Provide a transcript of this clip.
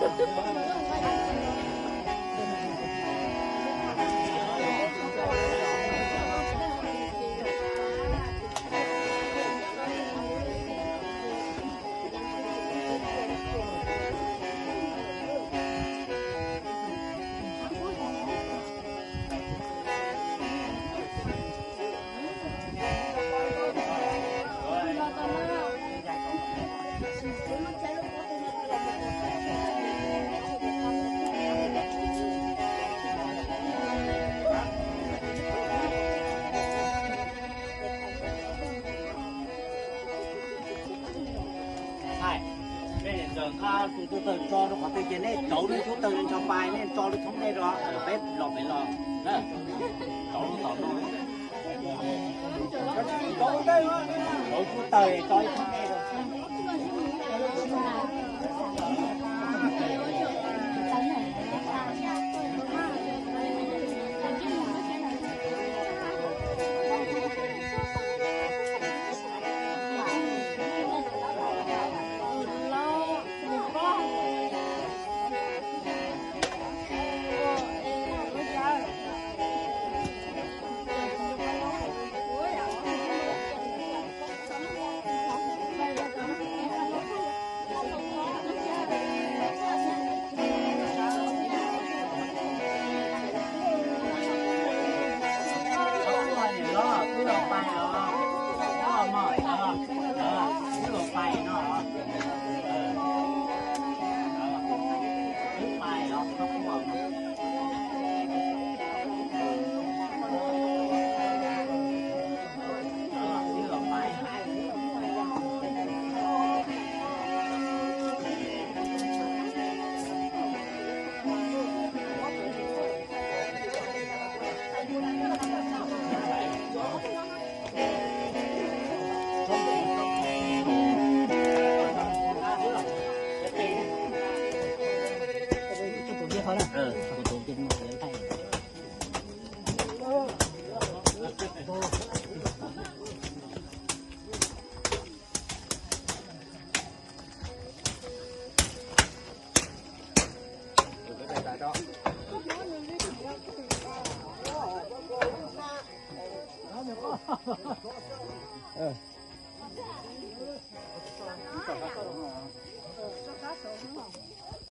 Hais, nej ntxawm nqa tus tub tawg tso rau qhov twg ces nej cauv lub tub tawg ncho pais, nej tso lub thoob nej rau peb los pem los na. Cauv lub tawg no, cauv tub tawg tso ib thoob nej rau.